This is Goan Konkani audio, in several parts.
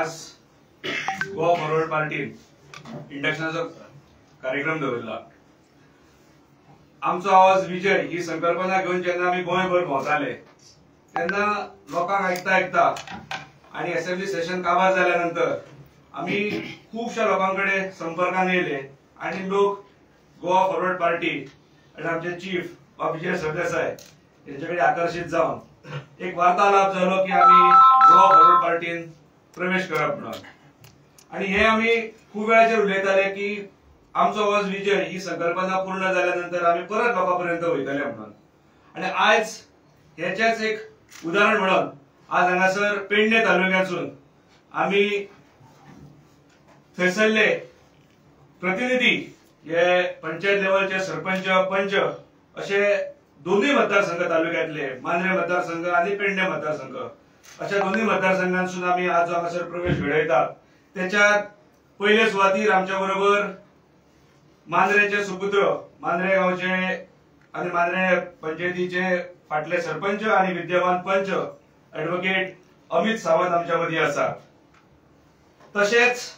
खास गोवा फॉरवर्ड पार्टीन इंडक्शनाचो कार्यक्रम दवरला. आमचो आवाज विजय ही संकल्पना घेवन जेन्ना आमी गोंयभर भोंवताले तेन्ना लोकांक आयकता आयकता आनी असेंब्ली सेशन काबार जाल्या नंतर आमी खुबश्या लोकां कडेन संपर्कान येयले आनी लोक गोवा फॉरवर्ड पार्टी आनी आमचे चीफ बाब विजय सरदेसाय हेंचे कडेन आकर्शीत जावन एक वार्तालाप जालो की आमी गोवा फॉरवर्ड पार्टीन प्रवेश करप म्हणून. आनी हे आमी खूब वेळाचेर उलयताले की आमचो आवाज विजय ही संकल्पना पूर्ण जाल्या नंतर आमी परत लोकां पर्यंत वयतले म्हणून. आनी आयज हेचेच एक उदाहरण म्हणून आज हांगासर पेडणे तालुक्यासून आमी थंयसरले प्रतिनिधी हे पंचायत लेवलचे सरपंच, पंच अशे दोनूय मतदारसंघ तालुक्यातले, मांद्रे मतदारसंघ आनी पेडणे मतदारसंघ अशा दोनूय मतदारसंघांसून आमी आज हांगासर प्रवेश घडयतात. त्याच्यात पयले सुवातीर आमच्या बरोबर मांद्रेचे सुपुत्र, मांद्रे गांवचे आनी मांद्रे पंचायतीचे फाटले सरपंच आनी विद्यमान पंच ऍडव्होकेट अमित सावंत आमच्या मदीं आसा. तशेंच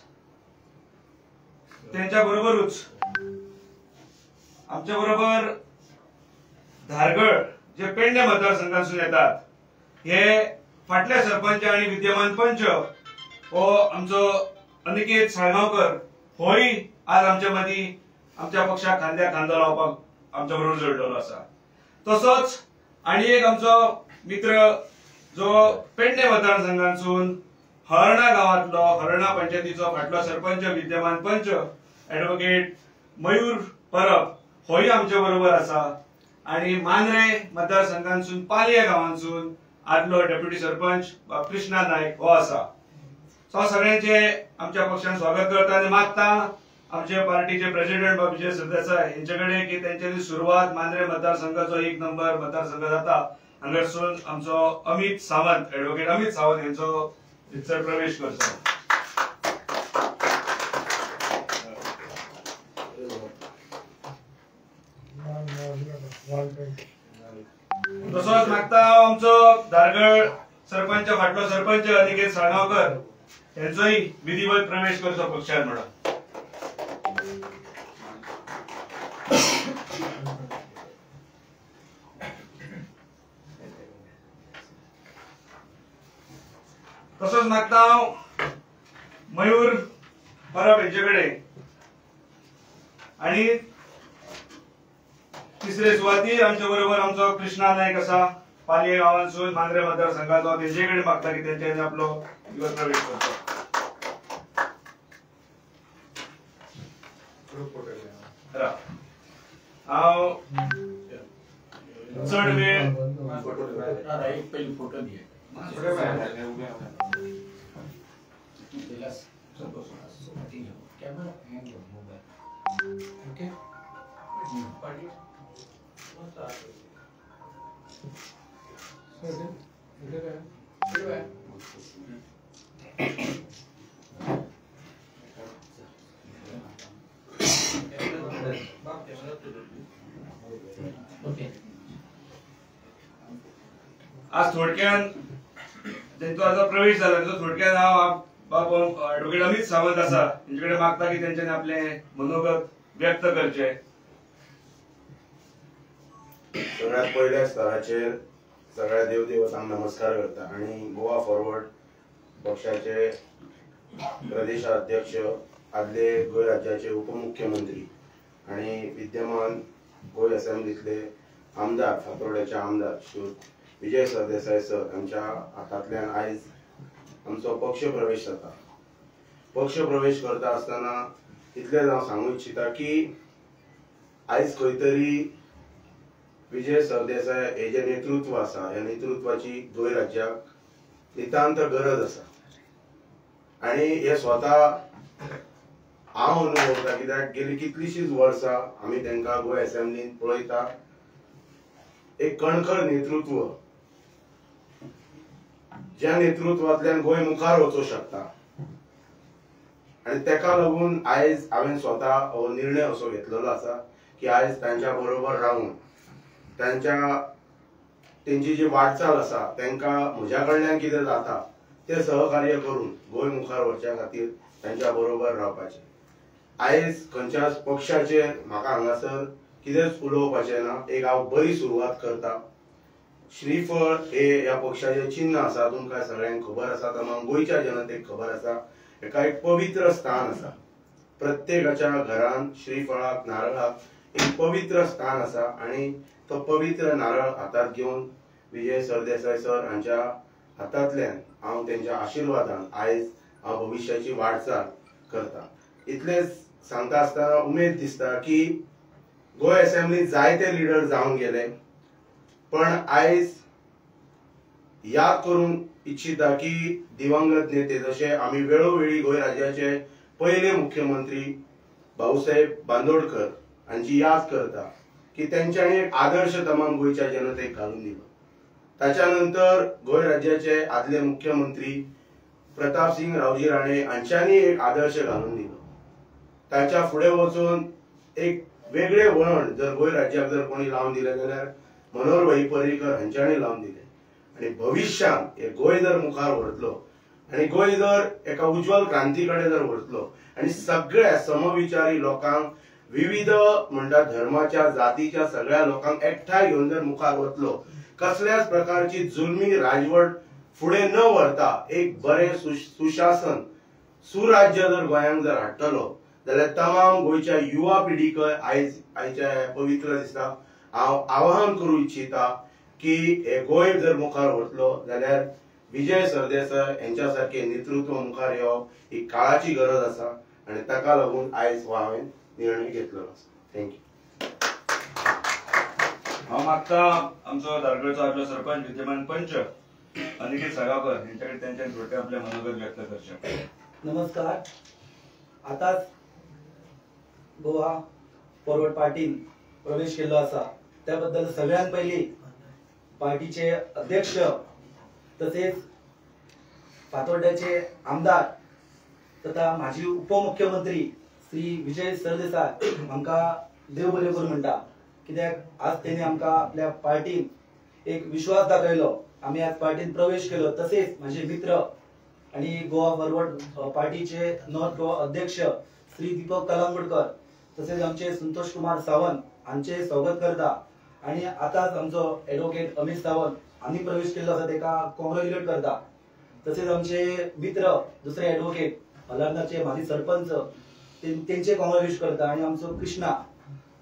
त्यांच्या बरोबरूच आमच्या बरोबर धारगळ जे पेडणे मतदारसंघातून येतात हे फाटले सरपंच आणि विद्यमान पंच हो आमचो अनिकेत साळगांवकर होय आज आमच्या मदीं आमच्या पक्षाक खांद्याक खांदो लावपाक आमच्या बरोबर जोडलेलो आसा. तसोच आनी एक आमचो मित्र जो पेडणे मतदारसंघातून हरणा गांवांतलो हरणा पंचायतीचो फाटलो सरपंच विद्यमान पंच ऍडव्होकेट मयूर परब होय आमच्या बरोबर आसा. आनी मांद्रे मतदारसंघातसून पालये गांवांतसून आदलो डेप्युटी सरपंच कृष्णा नायक हो आसा. सो सगळ्यांचे आमच्या पक्षान स्वागत करता आनी मागता आमचे पार्टीचे प्रेसिडेंट बाब विजय सरदेसाय हेंचे कडेन की तेंच्यांनी सुरवात मांद्रे मतदारसंघाचो एक नंबर मतदारसंघ जाता हांगासून आमचो अमित सावंत, ऍडव्होकेट अमित सावंत हेंचो थंयसर प्रवेश करचो. तसोच मागता आमचो धारगळ सरपंच, फाटलो सरपंच अनिकेत साळगांवकर हेंचोय विधिवत प्रवेश करचो पक्षान म्हणून. तसोच मागता हांव मयूर परब हेंचे कडेन आनी तिसरे सुवातीर आमच्या बरोबर आमचो कृष्णा नायक आसा पालये गांवांसून मांद्रे मतदारसंघाचो, तेंचे कडेन मागता की तेंच्यांनी आपलो दिवस प्रवेश करचो. हांव चड वेळ आज थोडक्यान तेंचो आतां प्रवेश जाला तेंचो थोडक्यान हांव बाब ऍडव्होकेट अमित सावंत आसा तेंचे कडेन मागता की तेंच्यांनी आपलें मनोगत व्यक्त करचें. सगळ्यात पयल्या स्तराचेर सगळ्या देवदेवतांक नमस्कार करता आनी गोवा फॉरवर्ड पक्षाचे प्रदेशाध्यक्ष, आदले गोंय राज्याचे उपमुख्यमंत्री आनी विद्यमान गोंय असेंब्लीतले आमदार, फातोर्ड्याचे आमदार श्री विजय सरदेसाय सर हांच्या हातांतल्यान आयज आमचो पक्ष प्रवेश जाता. पक्ष प्रवेश करता आसतना इतलेंच हांव सांगू इच्छिता की आयज खंय तरी विजय सरदेसाय हे जे नेतृत्व आसा ह्या नेतृत्वाची गोंय राज्याक नितांत गरज आसा आनी हे स्वता हांव अनुभवता कित्याक गेली कितलीशीच वर्सां आमी तांकां गोंय असेंब्लींत पळयता. एक कणखर नेतृत्व ज्या नेतृत्वांतल्यान गोंय मुखार वचूंक शकता आनी तेका लागून आयज हांवें स्वता हो निर्णय असो घेतलेलो आसा की आयज तांच्या बरोबर रावून तांच्या तेंची जी वाटचाल आसा तांकां म्हज्या कडल्यान कितें जाता ते सहकार्य करून गोंय मुखार व्हरच्या खातीर तांच्या बरोबर रावपाचें. आयज खंयच्याच पक्षाचेर म्हाका हांगासर कितेंच उलोवपाचें ना. एक हांव बरी सुरवात करता. श्रीफळ हे ह्या पक्षाचें चिन्ह आसा, तुमकां सगळ्यांक खबर आसा, तमाम गोंयच्या जनतेक खबर आसा. हेका एक पवित्र स्थान आसा. प्रत्येकाच्या घरान श्रीफळाक, नारळाक एक पवित्र स्थान आसा आनी तो पवित्र नारळ हातात घेवन विजय सरदेसाय सर हांच्या हातांतल्यान हांव तेंच्या आशिर्वादान आयज हांव भविश्याची वाटचाल करता. इतलेंच सांगता आसतना उमेद दिसता की गोंय असेंब्लीत जायते लिडर जावन गेले, पण आयज याद करूंक इच्छिता की दिवंगत नेते जशे आमी वेळोवेळी गोंय राज्याचे पयले मुख्यमंत्री भाऊसाहेब बांदोडकर हांची याद करता की तेंच्यांनी एक आदर्श तमाम गोंयच्या जनतेक घालून दिलो. ताच्या नंतर गोंय राज्याचे आदले मुख्यमंत्री प्रताप सिंग रावजी राणे हांच्यांनी एक आदर्श घालून दिलो. ताच्या फुडें वचून एक वेगळे वळण जर गोंय राज्याक जर कोणी लावन दिलें जाल्यार मनोहर भाई पर्रीकर हांच्यांनी लावन दिलें. आनी भविश्यांत हे गोंय जर मुखार व्हरतलो आनी गोंय जर एका उज्ज्वल क्रांती कडेन जर व्हरतलो आनी सगळ्या समविचारी लोकांक, विविध म्हणटा धर्माच्या, जातीच्या सगळ्या लोकांक एकठांय घेवन जर मुखार वतलो, कसल्याच प्रकारची जुलमी राजवट फुडें न व्हरता एक बरें सुशासन, सुराज्य जर गोंयांक जर हाडटलो जाल्यार तमाम गोंयच्या युवा पिढीकय आयज आयच्या पवित्र दिसा हांव आवाहन करूं इच्छिता की हे गोंय जर मुखार व्हरतलो जाल्यार विजय सरदेसाय हेंच्या सारकें नेतृत्व मुखार येवप ही काळाची गरज आसा आनी ताका लागून आयज हो हांवें निर्णय घेतलेलो आसा. Thank you. हांव मागता आमचो धारगळचो आदलो सरपंच, विद्यमान पंच अनिकेत साळगांवकर हेंच्या कडेन तेंच्यान थोडकें आपलें मनोगत व्यक्त करचें. नमस्कार. आतांच गोवा फॉरवर्ड पार्टीन प्रवेश केल्लो आसा, त्या बद्दल सगळ्यात पयलीं पार्टीचे अध्यक्ष तसेच फातोर्ड्याचे आमदार तथा माजी उपमुख्यमंत्री श्री विजय सरदेसाय हांकां देव बरें करूं म्हणटा. कित्याक आज तेणी आमकां आपल्या पार्टीन एक विश्वास दाखयलो, आमी आज पार्टीन प्रवेश केलो. तसेच माझे मित्र आणि गोवा फॉरवर्ड पार्टीचे नॉर्थ गोवा अध्यक्ष श्री दीपक कलंगूटकर तसेच आमचे संतोष कुमार सावंत हांचे स्वागत करता. आणि आतांच आमचो एडवोकेट अमित सावंत हांणी प्रवेश केल्लो आसा, तेका कॉंग्रेच्युलेट करता. तसेच आमचे मित्र दुसरे एडवोकेट हलार्नाचे माजी सरपंच तेंचे कॉंग्रेच्युलेट करता. आणि आमचो कृष्णा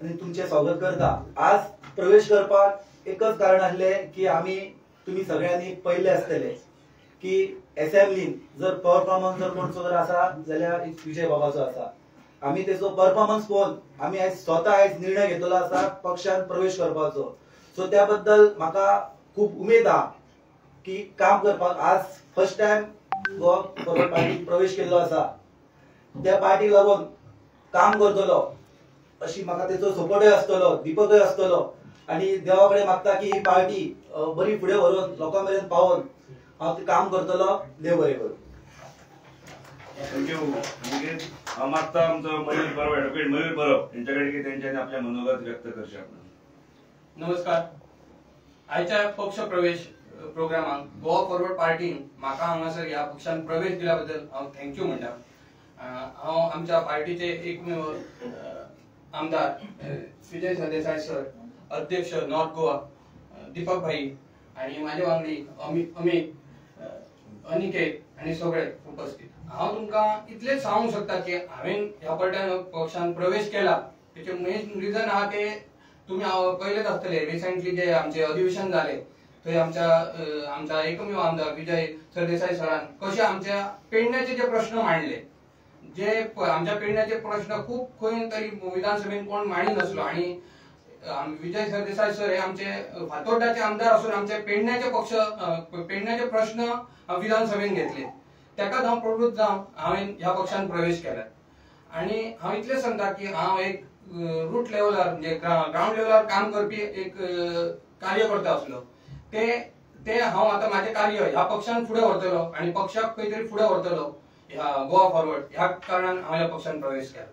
आनी तुमचें स्वागत करता. आज प्रवेश करपाक एकच कारण आसलें की आमी तुमी सगळ्यांनी पळयल्लें आसतलें की एसेंब्लीन जर परफॉर्मन्स जर कोणचो जर आसा जाल्यार विजय बाबाचो आसा. आमी तेचो परफॉर्मन्स पळोवन आमी आयज स्वता आयज निर्णय घेतलेलो आसा पक्षान प्रवेश करपाचो. सो त्या बद्दल म्हाका खूब उमेद आहा की काम करपाक. आज फर्स्ट टायम गोवा फॉरवर्ड पार्टीन प्रवेश केल्लो आसा, त्या पार्टीक लागून काम करतलो अशी म्हाका तेचो सपोर्टय आसतलो, दीपकय आसतलो. आनी देवा कडेन मागता की ही पार्टी बरी फुडें व्हरून लोकां मेरेन पावोवन हांव काम करतलो. देव बरें करूं. Thank you Aniket. हांव मागता आमचो मयूर परब, एडवोकेट मयूर परब हेंच्या कडेन की तेंच्यांनी आपलें मनोगत व्यक्त करचें. नमस्कार. आयच्या पक्ष प्रवेश प्रोग्रामाक गोवा फॉरवर्ड पार्टीन म्हाका हांगासर ह्या पक्षान प्रवेश दिल्या बद्दल हांव thank you म्हणटा. हांव आमच्या पार्टीचे एकमेव आमदार विजय सरदेसाय सर, अध्यक्ष नॉर्थ गोवा दीपक भाई आनी म्हाजे वांगडी अमित, अनिकेत आनी सगळे उपस्थित. हांव तुमकां इतलेंच सांगूंक शकता की हांवें ह्या पट्यान पक्षान प्रवेश केला तेचें मेन रिजन आहा ते तुमी पळयलेच आसतले. रिसेंटली जे आमचें अधिवेशन जालें थंय आमच्या एकमेव आमदार विजय सरदेसाय सरान कशे आमच्या पेडण्याचे जे प्रश्न मांडले, जे आमच्या पेडण्याचे प्रश्न खूब खंय तरी विधानसभेन कोण मांडी नासलो आनी विजय सरदेसाय सर हे आमचे फातोर्डाचे आमदार आसून आमचे पेडण्याचे पक्ष पेडण्याचे प्रश्न विधानसभेन घेतले. तेकाच हांव प्रवृत्त जावन हांवें ह्या पक्षान प्रवेश केला. आनी हांव इतलें सांगता की हांव एक रूट लेवलार म्हणजे ग्रावंड लेवलार काम करपी एक कार्यकर्ता आसलो, ते हांव आतां म्हाजें कार्य ह्या पक्षान फुडें व्हरतलो आनी पक्षाक खंय तरी फुडें व्हरतलो ह्या गोवा फॉरवर्ड ह्या कारणान हांव ह्या पक्षान प्रवेश केला.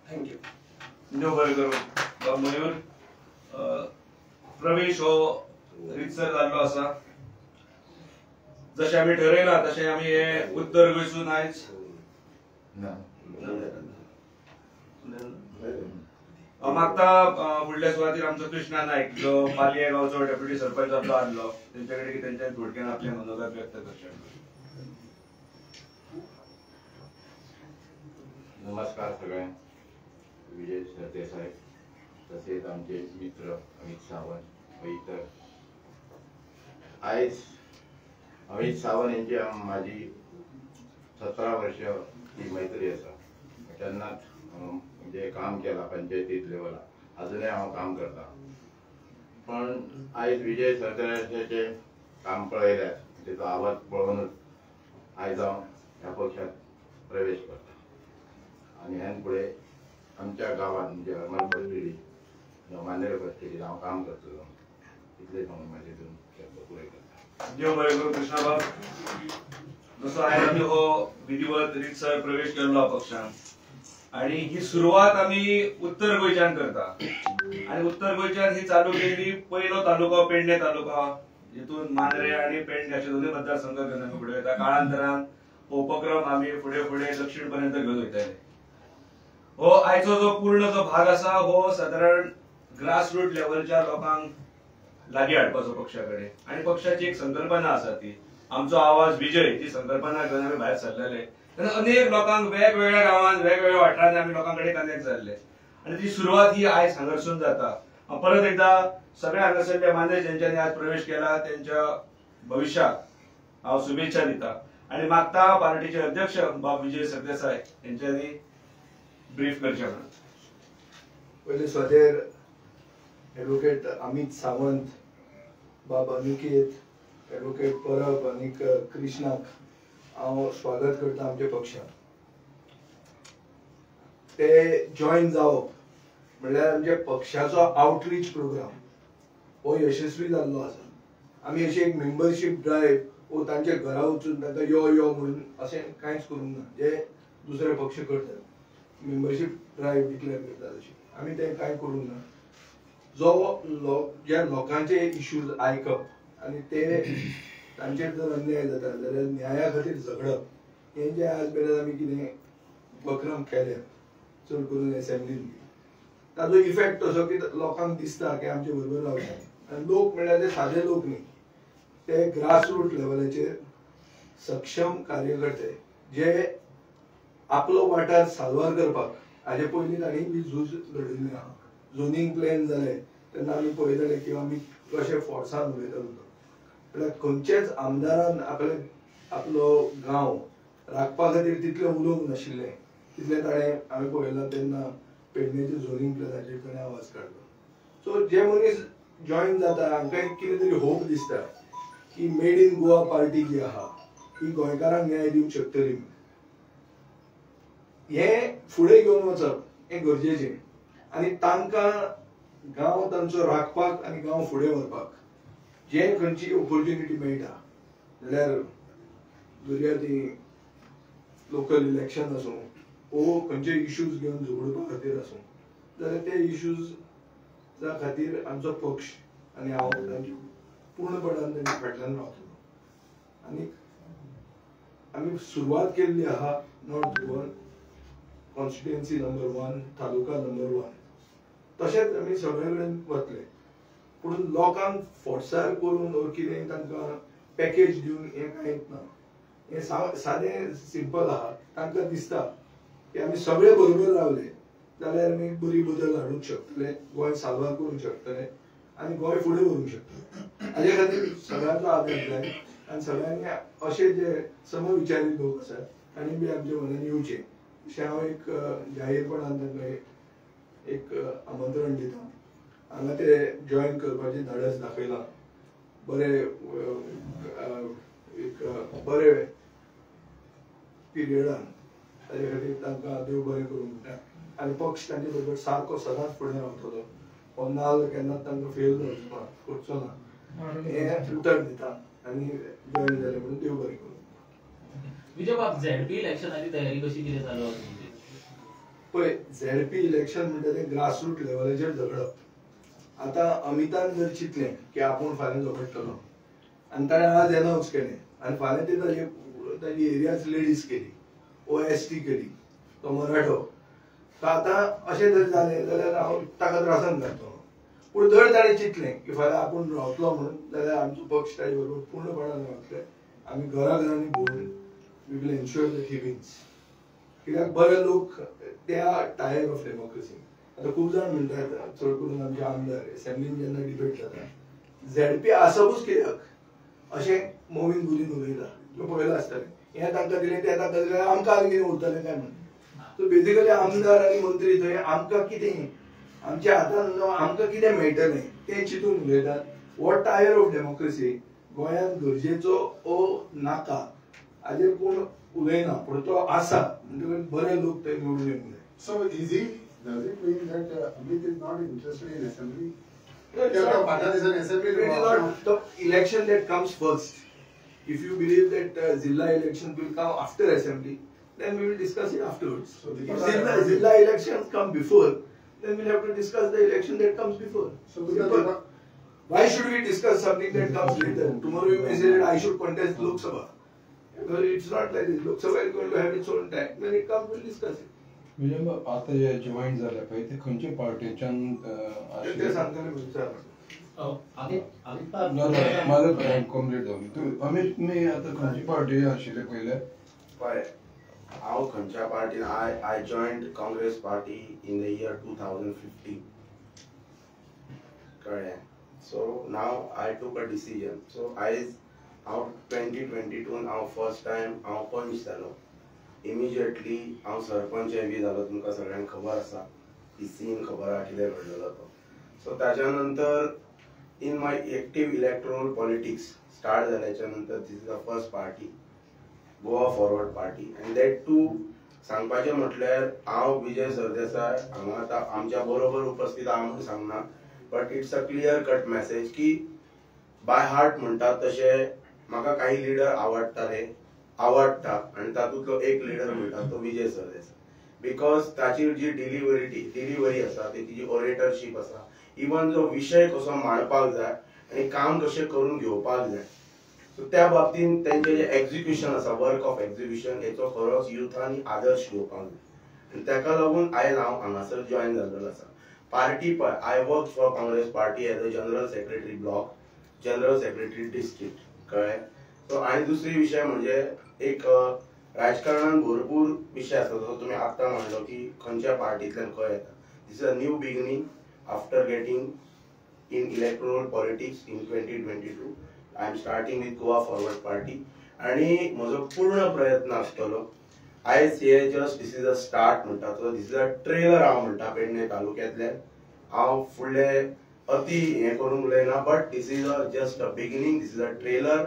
Thank you. देव बरें करूं. मयूर, प्रवेश हो रितसर जाल्लो आसा. जशें आमी ठरयलां तशें आमी हे उत्तर गोंयसून आयज मागता फुडल्या सुवातीर आमचो कृष्णा नायक जो पालये गांवचो डेप्युटी सरपंच आपलो आसलो तेंच्या कडेन तेंच्या थोडक्यान आपलें मनोगत व्यक्त करचें. नमस्कार सगळ्यांक. विजय सरदेसाय तसेच आमचे मित्र अमित सावंत व इतर. आयज अमित सावंत यांची माझी 17 वर्ष ही मैत्री आसा. तेन्नाच म्हणजे काम केलां पंचायतीत लेवला, अजूनय हांव काम करता. पण आयज विजय सरदेसायाचें काम पळयल्यार, तेचो आवाज पळोवनूच आयज हांव ह्या पक्षात प्रवेश करता. आनी ह्यान फुडें आमच्या गांवांत म्हणजे हरमल बसटेडी, मांद्रे बसटेडीर हांव काम करतलो. इतलें सांगून म्हाजे दोन शब्द पुरे करता. देव बरें करूं कृष्णाबाब. जसो आयज आमी हो विधिवत रितसर प्रवेश केल्लो पक्षान आनी ही सुरवात आमी उत्तर गोंयच्यान करता आनी उत्तर गोंयच्यान ही चालू केल्ली पयलो तालुको पेडणे तालुका, जितून मांद्रे आनी पेडणे अशे दोनूय मतदारसंघ घेवन आमी फुडें वयता. काळांतरान हो उपक्रम आमी फुडें फुडें दक्षिण पर्यंत घेवन वयतले. हो आयचो जो पूर्ण जो भाग आसा हो सादारण ग्रासरूट लेवलच्या लोकांक लागीं हाडपाचो पक्षा कडेन आनी पक्षाची एक संकल्पना आसा ती आमचो आवाज विजय ती संकल्पना घेवन आमी भायर सरलेले. तेन्ना अनेक लोकांक वेगवेगळ्या गांवांत वेगवेगळ्या वाठारांनी आमी लोकां कडेन कनेक्ट जाल्ले आनी ती सुरवात ही आयज हांगासून जाता. परत एकदा सगळ्या हांगासरल्या मांद्रे ज्यांच्यानी आज प्रवेश केला त्यांच्या भविष्याक हांव शुभेच्छा दिता आनी मागता पार्टीचे अध्यक्ष बाब विजय सरदेसाय यांच्यानी ब्रीफ करचें म्हणून. पयले सुवातेर एडवोकेट अमित सावंत, बाब अनिकेत, एडवोकेट परब आनी कृष्णाक हांव स्वागत करता आमच्या पक्षांत. ते जॉयन जावप म्हणल्यार आमच्या पक्षाचो आउटरीच प्रोग्राम हो यशस्वी जाल्लो आसा. आमी अशी एक मेंबरशीप ड्रायव्ह वो तांच्या घरा वचून तांकां यो यो म्हणून अशें कांयच करूंक ना, जे दुसरे पक्ष करतात मेंबरशीप ड्रायव्ह डिक्लेअर करतात अशी आमी तें कांय करूंक ना. जो ज्या लोकांचे इश्यूज आयकप आनी ते तांचेर जर अन्याय जाता जाल्यार न्याया खातीर झगडप हें जें आज मेरेन आमी कितें उपक्रम केले चड करून एसेंब्लीन ताजो इफेक्ट असो की लोकांक दिसता की आमचे बरोबर रावता. आनी लोक म्हणल्यार ते सादे लोक न्ही, ते ग्रासरूट लेवलाचेर सक्षम कार्यकर्ते जे आपलो वाठार साल्वार करपाक हाजे पयलीं तांणी बी झूज लढिल्लें आहा. झोनींग प्लॅन जालें तेन्ना आमी पळयताले की आमी कशे फोर्सान उलयतालो. म्हळ्यार खंयच्याच आमदारान आपले आपलो गांव राखपा खातीर तितलें उलोवंक नाशिल्लें तितलें ताणें आमी पळयलां तेन्ना पेडणेच्या झोनींग प्लॅनाचेर ताणें आवाज काडलो. सो जे मनीस जॉयन जाता हांकां एक कितें तरी होप दिसता की मेड इन गोवा पार्टी जी आहा ही गोंयकारांक न्याय दिवंक शकतली. हें फुडें घेवन वचप हें गरजेचें आनी तांकां गांव तांचो राखपाक आनी गांव फुडें व्हरपाक जे खंयची ऑपॉर्च्युनिटी मेळटा म्हणल्यार धरया ती लोकल इलेक्शन आसूं वो खंयचे इश्यूज घेवन झगडपा खातीर आसूं जाल्यार ते इश्यूजा खातीर आमचो पक्ष आनी हांव तांचे पूर्णपणान तांच्या फाटल्यान रावतलो. आनी आमी सुरवात केल्ली आहा north Goan constituency number 1, taluka number 1, तशेंच आमी सगळे कडेन वतले. पूण लोकांक फोर्सार करून ओर कितें तांकां पॅकेज दिवन हें कांयच ना. हें सादें सिंपल आहा. तांकां दिसता की आमी सगळे बरोबर रावले जाल्यार आमी बरी बदल हाडूंक शकतले, गोंय साल्वार करूंक शकतले आनी गोंय फुडें व्हरूंक शकतले. हाजे खातीर सगळ्यांचो आदार जाय आनी सगळ्यांनी अशे जे समविचारी लोक आसात तांणी बी आमच्या मनान येवचें अशें हांव एक जाहीरपणान तांकां एक आमंत्रण दिता. हांगा ते जॉयन करपाचें धाडस दाखयलां, बरें एक बरे पिरियडान ताजे खातीर तांकां देव बरें करूं म्हणटा आनी पक्ष तांचे बरोबर सारको सदांच फुडें रावतलो. हो नाल्ल केन्नाच तांकां फेल जावचो ना, करचो ना हें उतर दिता आनी जॉयन जालें म्हणून देव बरें करूं. विजय बाब, झेडपी इलेक्शनाची तयारी कशी कितें चालू आसा? पळय, झेडपी इलेक्शन म्हणटा तें ग्रासरूट लेवलाचेर झगडप. आतां अमितान जर चिंतलें की आपूण फाल्यां झगडटलो आनी ताणें आज एनावन्स केलें आनी फाल्यां ते ताजी एरियाच लेडीज केली ओ एस टी केली तो मराठो. तर आतां अशें जर जालें जाल्यार हांव ताका त्रासान घालतलो. पूण जर ताणें चिंतलें की फाल्यां आपूण रावतलो म्हणून जाल्यार आमचो पक्ष ताजे बरोबर पूर्णपणान रावतले. आमी घरा घरांनी भोंवून we will ensure that he wins. कित्याक बरे लोक ते are tired of democracy. आतां खूब जाण म्हणटात चड करून आमचे आमदार एसेंब्लीन जेन्ना डिबेट जाता झेडपी आसपूच कित्याक अशें मोवीन गुदीन उलयता. तुवें पळयलां आसतलें, हें तांकां दिलें तें तांकां दिलें, आमकां आनी कितें उरतलें काय म्हणून. सो बेजिकली आमदार आनी मंत्री थंय आमकां कितें आमच्या हातान आमकां कितें मेळटलें तें चिंतून उलयतात. हो टायर ऑफ डेमोक्रेसी गोंयांत गरजेचो ओ नाका हाजेर कोण उलयना, पूण तो आसा म्हणटकच बरे लोक थंय निवडून येवंक जाय. So is he, does it mean that Amit is not interested in assembly? No, it's not the election that comes first. If you believe that Zilla election will come after assembly, then we will discuss it afterwards. So if Zilla elections come before, then we'll have to discuss the election that comes before. So simple. Why should we discuss something that comes later? Tomorrow you may say that I should contest Lok Sabha. Because it's not like this. Lok Sabha is going to have its own time. When it comes, we'll discuss it. म्हणजे आता जे जॉईन झाले पळय ते खंयचे पार्टीच्यान ते सांगतले. कंप्लीट जावन तूं अमित मी आतां खंयची पार्टी आशिल्ले पयले? पळय हांव खंयच्या पार्टीन, I joined Congress party in the year 2015. कळ्ळें? So now I took a decision. So आयज हांव 2022 हांव फर्स्ट टायम हांव पंच जालो. इमिजिएटली हांव सरपंच बी जालो. तुमकां सगळ्यांक खबर आसा ती सीन खबर आहा कितें घडलेलो तो. सो ताच्या नंतर in my active electoral politics start जाल्याच्या नंतर this is the first party, Goa Forward Party. And that too सांगपाचें म्हटल्यार हांव विजय सरदेसाय हांगा आतां आमच्या बरोबर उपस्थित आहा म्हूण सांगना, but it's a clear cut message की बाय हार्ट म्हणटात तशें म्हाका काही लिडर आवडटाले, आवडटा, आनी तातूंतलो एक लिडर म्हणटा तो विजय सरदेसाय. Because ताची जी डिलिव्हरी आसा, तेची जी ओरेटरशीप आसा, इवन जो विशय कसो मांडपाक जाय आनी काम कशें करून घेवपाक जाय, सो त्या बाबतींत तेंचें जें एक्जिक्युशन आसा, वर्क ऑफ एक्जिक्युशन, हेचो खरोच युथांनी आदर्श घेवपाक जाय. आनी ताका लागून आयज हांव हांगासर जॉयन जाल्लो आसा. पार्टी पळय, I work for Congress party as a general secretary block, general secretary district. कळ्ळें? सो आनी दुसरी विशय म्हणजे एक राजकारणान भरपूर विशय आसा, जसो तुमी आत्तां म्हणलो की खंयच्या पार्टींतल्यान खंय येता. This is a new beginning after getting in electoral politics in 2022. I am starting with Goa Forward Party आनी म्हजो पूर्ण प्रयत्न आसतलो. आयज हे just this is a start म्हणटा तो, this is a trailer हांव म्हणटा पेडणे तालुक्यांतल्यान. हांव फुडले अति हें करूंक उलयना, but this is a just a beginning, this is a trailer.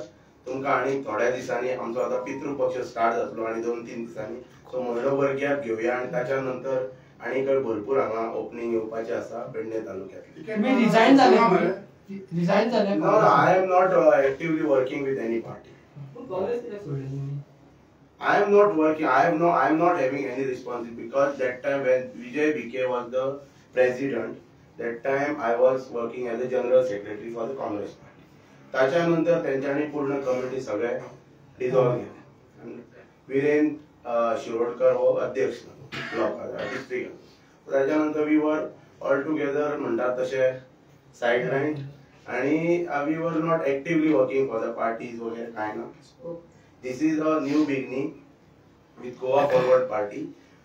तुमकां आनी थोड्या दिसांनी आमचो आतां पितृपक्ष स्टार्ट जातलो आनी 2-3 दिसांनी, सो म्हयनोभर गॅप घेवया आनी ताच्या नंतर आनी भरपूर हांगा ओपनींग येवपाचें आसा पेडणे तालुक्यांतलें. रिजायन जालें? रिजायन जालें? No, I am not actively working with any party. I am not working. I am not having any responsibility because that time when Vijay BK was the president, that time I was working as a general secretary for the Congress party. ताच्या नंतर तेंच्यांनी पूर्ण कमिटी सगळे डिझॉल्व केले. विरेन शिरोडकर हो अध्यक्ष ब्लॉक डिस्ट्रिक्ट. ताच्या नंतर we were all together म्हणटात तशे सायड लायन आनी we were not actively working for the parties वगैरे कांय ना. So this is a new beginning with Goa Forward Party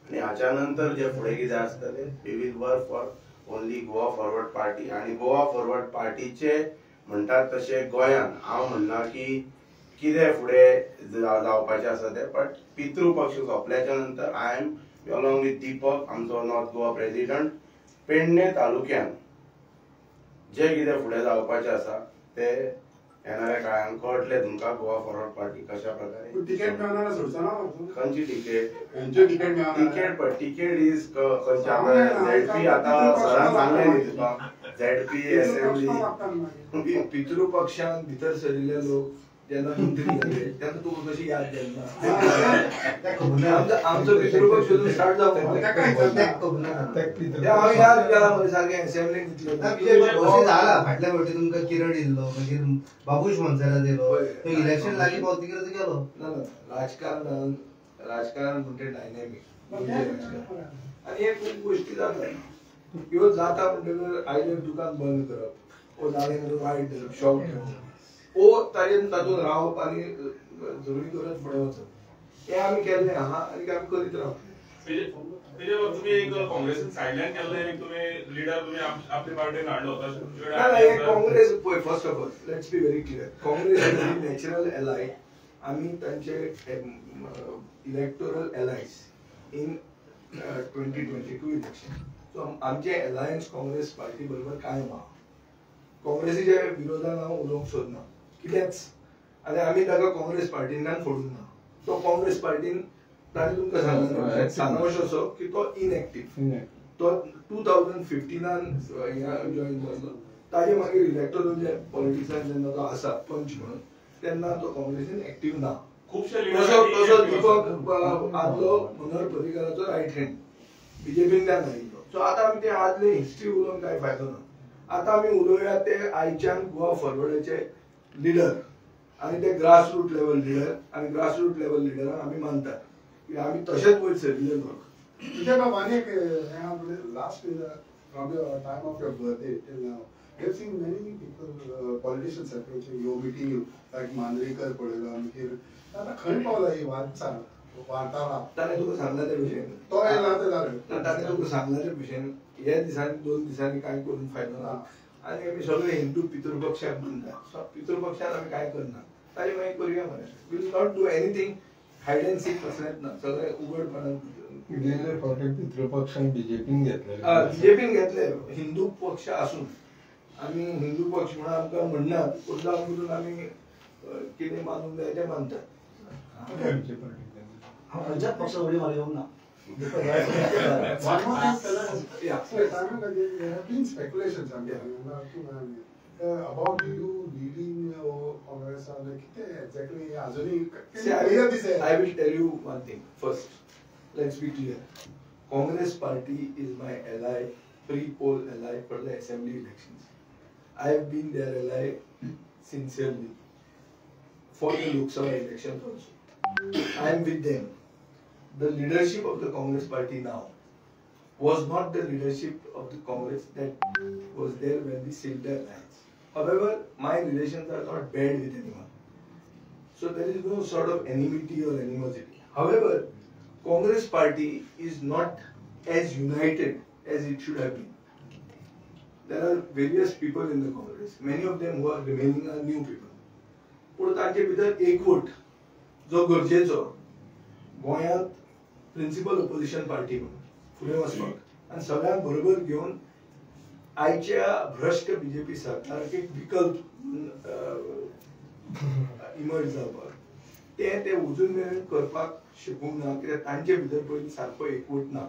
आनी हाच्या नंतर जे फुडें कितें आसतलें we will work for only Goa Forward Party. आनी गोवा फॉरवर्ड पार्टीचे म्हणटात तशें गोंयांत हांव म्हणना की कितें फुडें जावपाचें आसा तें, बट पितृपक्ष सोंपल्याच्या नंतर I am along with Deepak आमचो नॉर्थ गोवा प्रेसिडंट पेडणे तालुक्यान जे कितें फुडें जावपाचें आसा ते येणाऱ्या काळान कळटलें तुमकां गोवा फॉरवर्ड पार्टी कशा प्रकारे. तिकेट मेळना सोडचो ना? खंयची तिकेट? खंयची तिकेट मेळना? तिकेट पण तिकेट is खंयच्या झेडपी आतां सरान सांगलें न्ही तुका, झेडपी एसेंब्ली पितृपक्षान भितर सरिल्ले लोक जेन्ना मंत्री जाले तेन्ना तुका कशी याद जाली ना? आमचो पितृपक्ष स्टार्ट जावंक हांवें याद केला मरे सारकें असेंब्लीन इतलें अशें जाला. फाटल्या फावटी तुमकां किरण येयल्लो, मागीर बाबूश मोन्सेरात येयलो, तो इलेक्शन लागीं पावतकीर गेलो. ना ना, राजकारण राजकारण म्हणटे डायनॅमीक आनी हे खूब गोश्टी जातात. ह्यो जाता म्हणटकर आयदर दुकान बंद करप ओ जालें वायट धरप शॉप घेवप ओ ताजेर तातूंत रावप आनी झगडी करत फुडें वचप हें आमी केल्लें आहा आनी आमी करीत रावतले. तुमी एक काँग्रेसीन सायडलायन केल्लें, एक तुमी लिडर तुमी आपले पार्टीन हाडलो. ना ना, हे काँग्रेस पळय, first of all let's be very clear, Congress is a natural ally. आमी तांचे electoral allies in 2022 election. So आमचे अलायन्स काँग्रेस पार्टी बरोबर कायम आहा. काँग्रेसीच्या विरोधान हांव उलोवंक सोदना कितेंच, आनी आमी ताका काँग्रेस पार्टींतल्यान फोडूंक ना. तो काँग्रेस पार्टीन ताणें तुमकां सांगला सारांश असो की तो इनएक्टीव, तो 2015 जॉईन जाल्लो. ताजे मागीर इलेक्टोरल जे पॉलिटिक्सान जेन्ना तो आसा पंच म्हणून तेन्ना तो काँग्रेसीन एक्टीव ना. खुबशे तसो दीपक आदलो मनोहर पर्रीकाराचो रायट हँड बीजेपींतल्यान आयिल्लो. सो आतां आमी ते आदले हिस्ट्री उलोवन कांय फायदो ना. आतां आमी उलोवया ते आयच्यान गोवा फॉरवर्डाचे लिडर आनी ते ग्रास रूट लेवल लिडर, आनी ग्रास रूट लेवल लिडरांक आमी मानतात कित्याक आमी तशेंच वयर सरिल्ले लोक. विजय बाब, आनी एक last from your time of your birthday till now, we have seen many people, politicians approaching you, meeting you, like Mandrekar पळयला, मागीर आतां खंय पावला ही वाटचाल वार्तालाप? ताणें तुका सांगला ते भशेन, तो येयला ते जालें. ताणें तुका सांगला ते भशेन ह्या दिसांनी 2 दिसांनी कांय करून फायदो ना. आनी आमी सगळे हिंदू पितृपक्षाक मानतात, सो पितृपक्षान आमी कांय करना, ताजे मागीर करुया मरे. Will not do anything hide and seek कसलेंच ना, सगळें उघडपणान. गेले फावटी पितृपक्षान बीजेपीन घेतले, बीजेपीन घेतले. हिंदू पक्ष आसून आमी हिंदू पक्ष म्हणून आमकां म्हणनात, मुद्दाम करून आमी कितें मानूंक जाय तें मानतात. हांव खंयच्याच पक्षाक उडी मारी येवंक ना. One more thing, fellas. Yeah. So, there have been speculations about you leading Congress. Exactly. See, I will tell you one thing. First, let's be clear. Congress party is my ally, pre-poll ally for the assembly elections. I have been their ally sincerely for the Lok Sabha elections also. I am with them. The leadership of the Congress party now was not the leadership of the Congress that was there when we sealed the alliance. However, my relations are not bad with anyone. So there is no sort of enmity or animosity. However, Congress party is not as united as it should have been. There are various people in the Congress. Many of them who are remaining are new people. पूण तांचे भितर एकवट जो गरजेचो गोंयांत प्रिन्सिपल ओपोजिशन पार्टी म्हणून फुडें वचपाक आनी सगळ्यांक बरोबर घेवन आयच्या भ्रश्ट बीजेपी सरकाराक एक विकल्प इमर्ज जावपाक ते ते अजून मेरेन करपाक शकूंक ना, कित्याक तांचे भितर पयलीं सारको एकवट ना.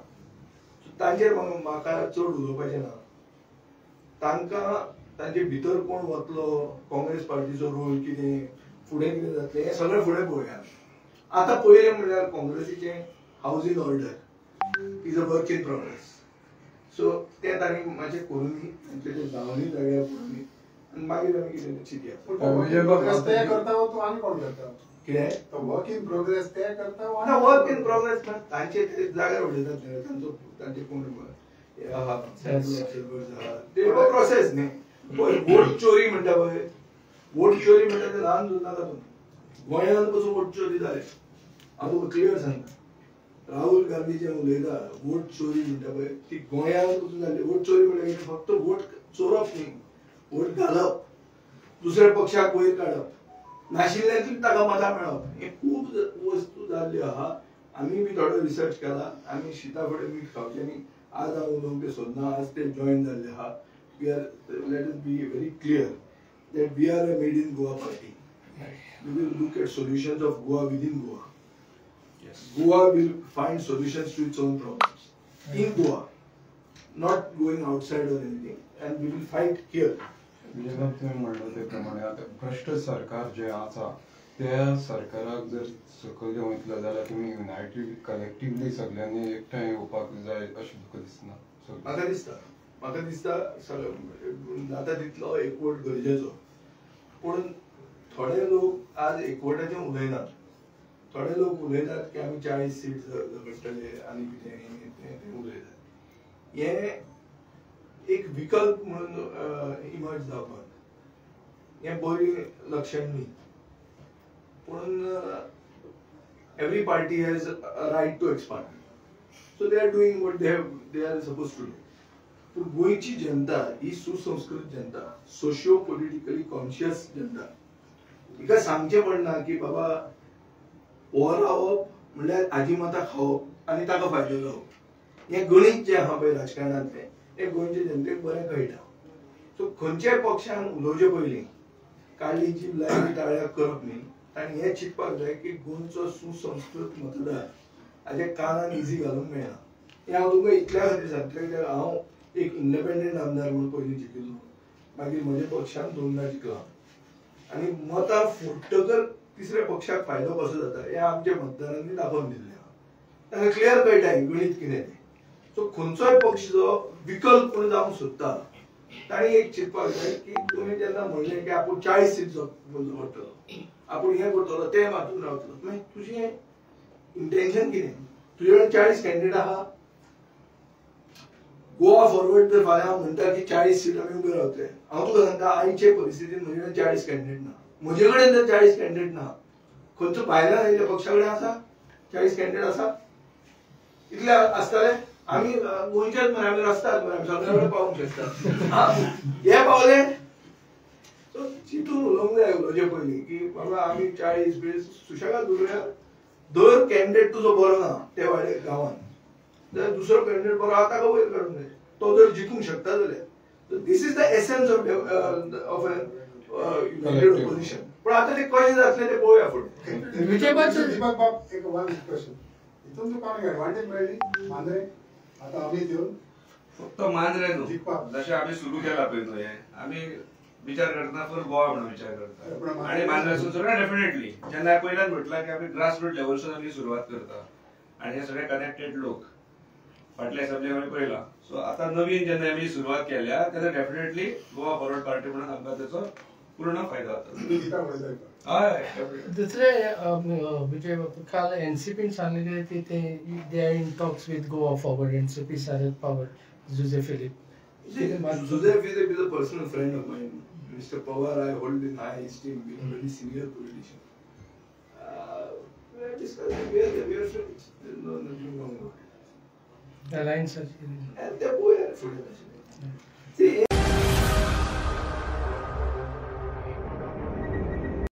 तांचेर म्हाका चड उलोवपाचें ना. तांकां तांचे भितर कोण वतलो, काँग्रेस पार्टीचो रोल कितें, फुडें कितें जातलें हें सगळें फुडें पळोवया. आतां पयलें म्हणल्यार काँग्रेसीचें house in order is a work in progress. So तें तांणी मातशें करुनी, तांचें तें जावनी जाग्यार करुनी आनी मागीर आमी कितें चिंतया. तें करता तूं आनी कोण करता? कितें वर्क इन प्रोग्रेस तें करता? ना, वर्क इन प्रोग्रेस तांचे ते जाग्यार उडयतात तांचो, तांचे कोण आहा ते प्रोसेस न्ही. पळय वोट चोरी म्हणटा पळय, वोट चोरी म्हणटा तें ल्हान नाका तुमी. गोंयांत पसून वोट चोरी जाले, हांव तुका क्लियर सांगता. राहुल गांधी जे उलयता वोट चोरी म्हणटा पळय ती गोंयांत पसून जाली. वोट चोरी म्हणल्यार कितें, फक्त वोट चोरप न्ही, वोट घालप, दुसऱ्या पक्षाक वयर काडप, नाशिल्ल्यांतून ताका मतां मेळप, हे खूब वस्तू जाल्ल्यो आहा. आमी बी थोडो रिसर्च केला, आमी शिता फुडें मीठ खावचें न्ही. आज हांव उलोवंक तें सोदना, आज ते जॉयन जाल्ले आहा. We are, let us be very clear that we are a made in Goa party. We will look at solutions of Goa within Goa. Goa will find solutions to its own problems in Goa, not going outside or anything, and we will fight here. Vijay बाब, तुवें म्हणलां ते प्रमाणे आतां भ्रश्ट सरकार जें आसा त्या सरकाराक जर सकयल देंवयतलो जाल्यार तुमी युनायटेड कलेक्टिवली सगळ्यांनी एकठांय येवपाक जाय अशें तुका दिसना? म्हाका दिसता जाता तितलो एकवट गरजेचो, पूण थोडे लोक आज एकवटाचें उलयनात. थोडे लोक उलयतात की आमी 40 सीट झगडटले आनी कितें तें उलयतात. हें एक विकल्प म्हणून इमर्ज जावपाक हें बरें लक्षण न्ही, पूण every party has a right to expand, so they are doing what they are suppose to do. पूण गोंयची जनता ही सुसंस्कृत जनता, सोशियो पॉलिटिकली कॉन्शियस जनता, हिका सांगचें पडना की बाबा हो रावप म्हणल्यार आजी माता खावप आनी ताका फायदो जावप. हें गणीत जें आहा पळय राजकारणांतलें हें गोंयचे जनतेक बरें कळटा. सो खंयच्याय पक्षान उलोवचे पयलीं काडली जीब लायली टाळ्याक करप न्ही, ताणें हें चिंतपाक जाय की गोंयचो सुसंस्कृत मतदार हाच्या कानान इजी घालूंक मेळना. हें हांव तुमकां इतल्या खातीर सांगतलें कित्याक हांव एक इंडिपेंडंट आमदार म्हणून पयलीं जिखिल्लो, मागीर म्हज्या पक्षान दोनदां जिखला आनी मतां फुट्टकर तिसऱ्या पक्षाक फायदो कसो जाता हें आमच्या मतदारांनी दाखोवन दिल्लें आहा. तांकां क्लियर कळटा हें गणीत कितें तें. सो खंयचोय पक्ष जो विकल्प म्हणून जावंक सोदता ताणें एक चिंतपाक जाय की तुमी जेन्ना म्हणलें की आपूण 40 सीट झगडटलो, आपूण हें करतलो तें मातून रावतलो, मागीर तुजें इंटेन्शन कितें? तुजे कडेन 40 कॅन्डिडेट आहा. गोवा फॉरवर्ड जर फाल्यां हांव म्हणटा की 40 सीट आमी उबे रावतले, हांव तुका सांगता आयचे परिस्थितीन म्हजे कडेन 40 कॅन्डिडेट ना. म्हजे कडेन जर 40 कॅन्डिडेट ना, खंयचो भायल्यान आयिल्ल्या पक्षा कडेन आसा 40 कॅन्डिडेट आसा? इतले आसतले आमी गोंयच्याच मरे, आमी रस्त्यार मरे, आमी सगळ्या कडेन पावूंक शकता. हे पावले सो चिंतून उलोवंक जाय उलोवचे पयलीं की बाबा आमी 40 20 सुशेगाद उलोवया. दर कॅन्डिडेट तुजो बरो ना ते वाडे गांवान, जाल्यार दुसरो कॅन्डिडेट बरो आहा ताका वयर काडूंक जाय, तो जर जिखूंक शकता जाल्यार. This is the essence of an united opposition. पूण आतां तें कशें जातलें तें पळोवया फुडें. दीपक बाब, एक वन क्वेश्चन, हितून तुका एडवांटेज मेळ्ळी मांद्रे आतां आमी दिवन? फक्त मांद्रे न्हू, जशें आमी सुरू केला पळय न्हू, हें आमी विचार करतना फुल गोवा म्हणून विचार करता आनी मांद्रेसून सुरू डेफिनेटली. जेन्ना पयल्यान म्हटलां की आमी ग्रास रूट लेवलसून आमी सुरवात करता आनी हे सगळे कनेक्टेड लोक फाटल्या असेंब्ली आमी पळयला. सो आतां नवीन जेन्ना आमी सुरवात केल्या तेन्ना डेफिनेटली गोवा फॉरवर्ड पार्टी म्हणून आमकां तेचो पूर्ण फायदो जाता. हय. दुसरे विजय बाबू, काल एनसीपीन सांगलें की ते they are in talks with Goa Forward, NCP Sharad Pawar, Jose Philip. Jose Philip is a personal friend of mine. Mr. Pawar I hold in high esteem, being a very senior politician. We are discussing, we are friends. There is no nothing wrong about it. Alliance. And they both are friends. See.